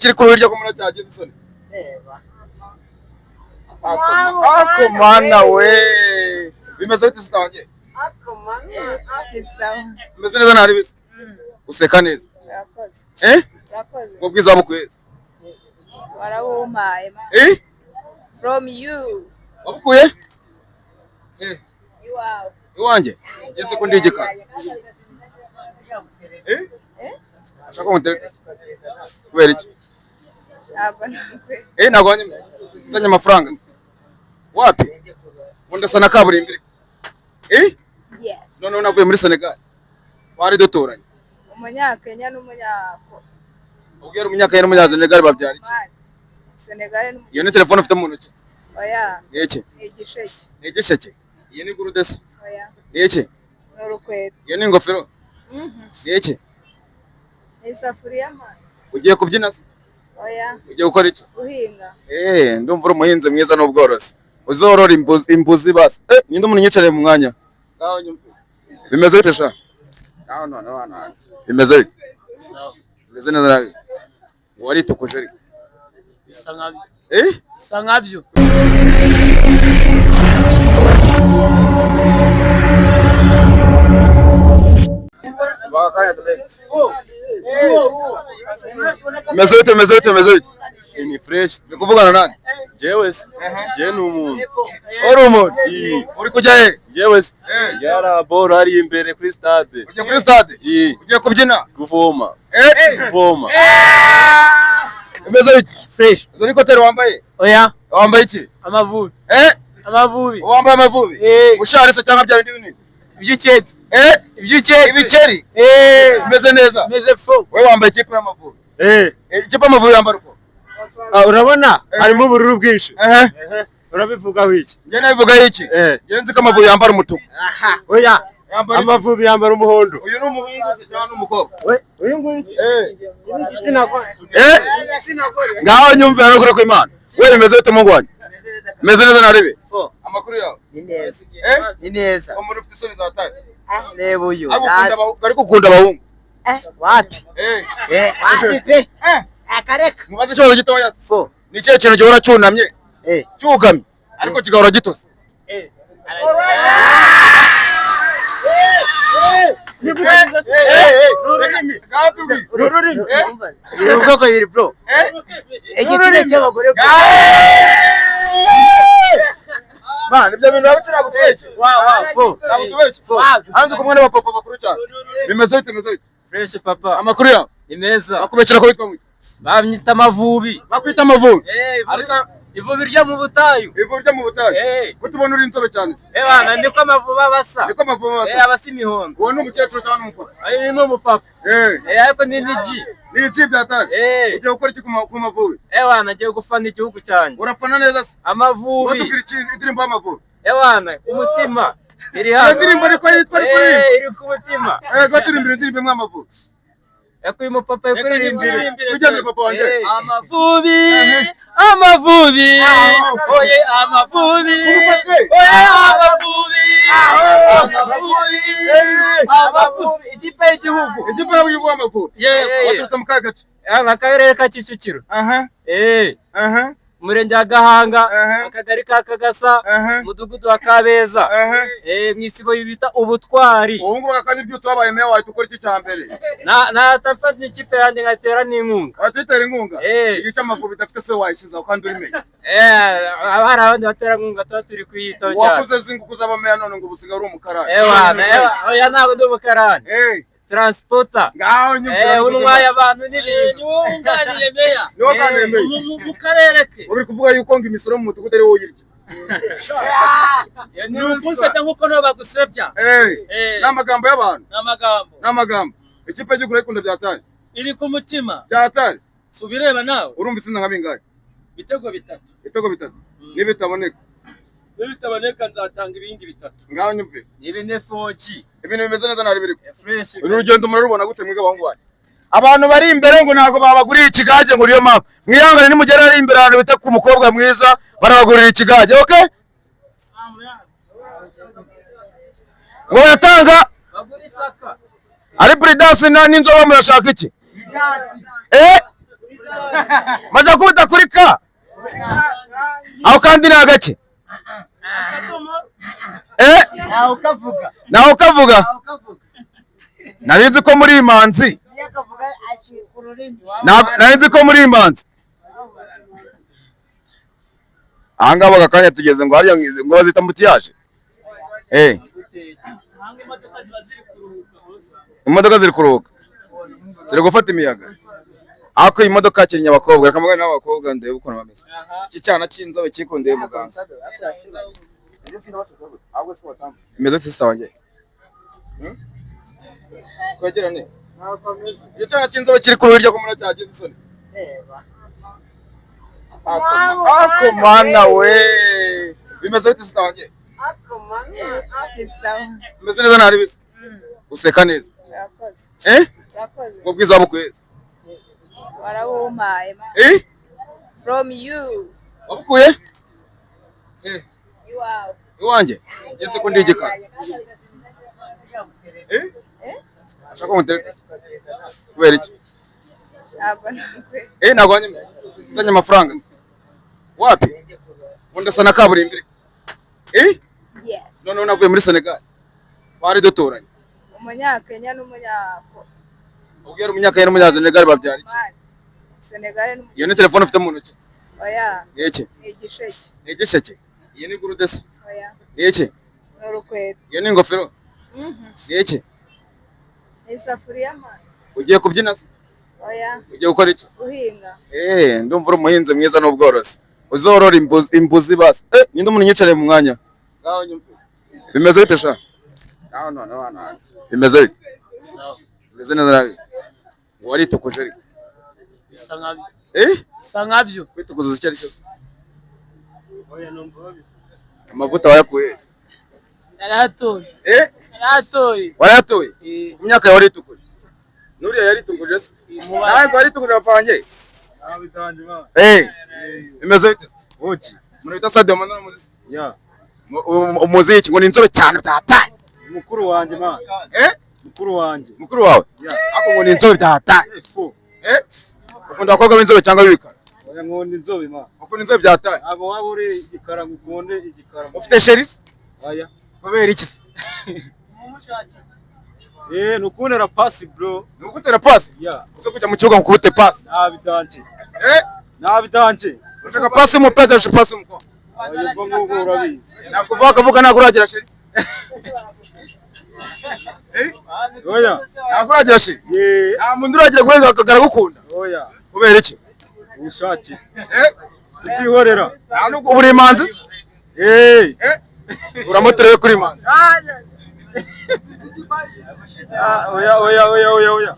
Kiri kuri hirya ko muna cyagize isoni. Ako mana we, bimeze bite se wanjye? Sawa. Bimeze neza, ntari bisa useka neza. Urakoze. Eh. Urakoze. Ubwo bwiza wabukuye? Warawumpaye, man. Eh. From you. Wabukuye eh? Iwawe. Iwanjye ngeze ko ndi igikara, eh, ashaka ko ngutereka kubera iki? Ntabwo nakwe. Eh, ntabwo wanyemeye nzanye amafaranga wapi, ubundi asa na kaburimbo eh. Yes. Noneho navuye muri Senegal, twari duturanye. Umunyakenya n'umunyako. Ubwo yari umunyakenya n'umunyasenegal babyara iki? Man. Senegal n'umunya. Iyo ni telefone ufite mu ntoki? Oya. Ni iki? Ni igisheke. Ni igisheke? Iyo ni gurude se? Oya. Ni iki? Ni urukweto. Iyo ni ingofero? Ni iki? Ni isafuriya, man. Ugiye kubyina se? Oya. Ugiye gukora iki? Guhinga. Eh, ndumva uri umuhinzi mwiza n'ubworozi, uzorora imbuzi, imbuzi basi. Eh, ninde umuntu unyicariye mu mwanya? Ngaho nyumve, bimeze bite sha? Ngaho noneho hano hantu bimeze bite? Bimeze neza nabi, waritukuje ariko. Bisa nkabyo. Eh. Bisa nkabyo. Bimeze bite, bimeze bite, bimeze bite? Ni fresh. Ndi kuvugana nande? Jewe se, jewe ni umuntu. Uri umuntu uri kujya he? Jewe se, Eh. yara boro hari imbere kuri stade. Ugiye kuri stade? Iyi. Ugiye kubyina? Kuvoma. Eh. Kuvoma. Bimeze bite? Fresh. Izo ni koteri wambaye? Oya. Wambaye iki? Amavubi. Eh. Amavubi. Wambaye amavubi? Eh. Ushari se cyangwa bya bindi binini? Iby'iketse. Eh. Iby'iketse. Ibikeri? Eh. Bimeze neza. Meze fo. Wowe wambaye ikipe y'amavubi? Eh, Eh, ikipe y'amavubi yambara uko? ah, urabona harimo ubururu bwinshi. Ehe. Urabivugaho iki? Njye nabivugaho iki? Eh. Njye nzi ko amavubi yambara umutuku. Oya, Yambara iki? amavubi yambara umuhondo. Uyu ni umuhungu se cyangwa ni umukobwa? We, uyu nguyu Eh. igitsina gore. Eh. Ngaho nyumvira no kuri kw'Imana. We bimeze bite muhungu wanjye? Bimeze neza narebe. Amakuru yawe? Ni neza. Eh? Ni neza. Umuntu ufite isoni za tari. Reba uyu. Ariko ukunda ariko ukunda abahungu. Eh, wapi? Eh. Eh, wapi pe? Eh. Akareka. Mubaze ikibazo gitoya. Fo. Ni ikihe kintu gihora cyunamye? Eh. Cyugamye ariko kigahora gitose. Ururimi. Biri ubwoko bibiri, bro. Igitsina cy'abagore, bro. Man, ibyo bintu waba ntabwo Fo. ntabwo tubeshye. Hano ndi kumwe n'abapapa bakuru cyane. Bimeze bite, bimeze bite? Fresh papa. Amakuru yawe? Ni meza. Bakubeshyira ko witwa ngo iki? Bamyita amavubi. Bakwita amavubi. Eh, Ariko ivubi ryo mu butayu. ivubi ryo mu butayu. Eh. Ko tubona uri inzobe cyane se? Eh bana, niko amavubi aba asa. Niko amavubi aba Eh, asa. aba asa imihondo. Uwo ni umukecuru cyangwa ni umupapa? Uyu ni umupapa. Eh. Eh, ariko ni n'igi. Ni iki byatari? Eh. Ugiye gukora iki ku mavubi? Eh bana, ngiye gufana igihugu cyanjye. Urafana neza se? Amavubi. Watubwira iki indirimbo y'amavubi? Eh bana, umutima. Iri Iyo hano. ndirimbo ariko yitwa ariko uririmba. Eh, iri ku mutima. Eh, go turirimbira indirimbo imwe y'amavubi. Eko uyu mupapa yakuririmbira. Tujyane papa wanjye. Eh. Amavubi, amavubi, oye amavubi, oye amavubi, amavubi, amavubi, ikipe y'igihugu. Ikipe y'igihugu y'amavubi. Yewe. Waturutse mu kahe gace? Akarere ka Kicukiro. Aha. Eh, Aha. umurenge wa Gahanga, Aha. akagari ka Kagasa, Aha. umudugudu wa Kabeza. Aha. Eh, mu isibo bita Ubutwari. Ubu ngubu akanya ubyutse wabaye meya wahita ukora iki cya mbere? Na nahita mfata ikipe yanjye nkatera n'inkunga. Wahita uyitera inkunga? Eh. Igice amavubi idafite se wayishyizeho kandi uri meya. Eh, haba hari abandi baterankunga tuba turi kuyitaho cyane. Wakuze zinga uzaba meya none ngo ubusigaye uri umukarani. Ewa, ewa, oya ntabwo ndi umukarani. Eh. Transporter. Ngaho nyumvira. Eh, untwaye abantu n'ibintu. Ni wowe wunganiye meya. Ni wowe wunganiye meya. Mu karere ke. Uri kuvuga yuko ngo imisoro mu mudugudu ari wowe uyirya. Ni ukunsebya nk'uko nabo bagusebya. Eh. Eh. Ni amagambo y'abantu. Ni amagambo. Ni amagambo. Ikipe y'igihugu urayikunda byatari. Iri ku mutima. Byatari. Si ubireba nawe. Urumva itsinda nka bingahe? Ibitego bitatu. Ibitego bitatu. Nibitaboneka. Nibitaboneka nzatanga ibindi bitatu. Ngaho nyumvira. Ni bine foki. Ibintu bimeze neza ntari biriko. Fresh. Uru rugendo murarubona gute mwiga abahungu banyu? Abantu bari imbere ngo ntabwo babaguriye ikigage ngo niyo mpamvu. Mwihangane nimugera ari imbere ahantu bita ku mukobwa mwiza barabagurira ikigage, okay? Ngo baratanga Bagura isaka. ari Prudence na n'inzoga murashaka iki? Eh? Maze gukubita kuri ka. Aho kandi ni agake. Eh? Ntawe ukavuga. Nawe ukavuga. Ntawe ukavuga. Nari nzi ko muri imanzi. Iyo akavuga acika ururimi. Nari nzi ko muri imanzi. Aha ngaha aka kanya tugeze ngo hariya ngo bazita mutiyaje. Eh. Imodoka ziri kuruhuka. Ziri gufata imiyaga. Ariko iyi modoka yakiriye abakobwa, reka mugane n'abakobwa ndebe ukuntu bameze. Iki cyana cy'inzobe cyikundeye muganga. Imeze sister wanjye. Twegerane. Iki cyana cy'inzobe kiri kuri hirya ko muri cyagize isoni. Ako mana we. Bimeze bite sister wanjye? Ni sawa. Bimeze neza ntari bisa. Useka neza. Urakoze. Eh? Urakoze. Ubwo bwiza wabukuye. Warawumpaye man. Eh? From you. Wabukuye? Eh, Iwawe. iwanjye. Ngeze ko ndi igikara. Eh? Eh? Ashaka ko ngutereka. Kubera iki? Ntabwo nakwe. Eh, ntabwo wanyemeye. Nzanye amafaranga. Wapi? Ubundi asa na kaburimbo. Eh? Yes. Noneho navuye muri Senegal. Twari duturanye. Umunyakenya n'umunyako. Ubwo yari umunyakenya n'umunyasenegal babyara iki? Mali. Senegal n'umunya. Iyo ni telefone ufite mu ntoki. Oya. Ni iki? Ni igisheke. Ni igisheke. Iyi ni gurude se. Oya. Ni iki? Ni urukweto. Iyo ni ingofero. Ni iki? Ni isafuriya man. Ugiye kubyina se? Oya. Ugiye gukora iki? Guhinga. Eh, ndumva uri umuhinzi mwiza n'ubworozi. Uzorora imbuzi, imbuzi basi. Eh, ninde umuntu unyicariye mu mwanya? Ngaho nyumve. Bimeze bite sha? Ngaho noneho hano hantu. Bimeze bite? Sawa. Bimeze neza nabi. Ngo waritukuje ariko. Bisa nkabyo. Eh? Bisa nkabyo. Kwitukuza icyo ari cyo. Amavuta wayakuye he? Naratoye. Eh? Naratoye. Warayatoye? Eh. Ku myaka yawe waritukuje. Nuriya yaritukuje se? Nawe ngo waritukuje papa wanjye? Eh. Bimeze bite? Oji. Umuntu bita Sadio Mane uramuzi se? Ya. Umuzi iki ngo ni inzobe cyane byataye. Mukuru wanjye man. Eh? Mukuru wanjye. Mukuru wawe? Ya. Ako ngo ni inzobe byataye. Fu. Eh? Ukunda abakobwa b'inzobe cyangwa b'ibikara? Oya nkunda inzobe man. Ukunda inzobe byataye. Abo waba uri igikara ngo ukunde igikara. Ufite sheri se? Oya. Kubera iki se? Eh, nukuntera pasi bro. Ni ugutera pasi? Ya. Uze kujya mu kibuga ngo ukubite pasi. Nabitanje. Eh? Nabitanje. Ushaka pasi y'umupira cyangwa ushaka pasi y'umukobwa? Oya ubwo ngubwo urabizi. Nakuvuga akavuga ntabwo uragira sheri. Eh? Oya. Ntabwo uragira sheri. Ye. Nta muntu uragira guhega akagaragukunda. Oya. Kubera iki? Ubushake. Eh? Kubyihorera. Nta nubwo uri imanzi se? Eh. Eh? Uramutereye kuri imanzi. Ah, oya oya oya oya oya.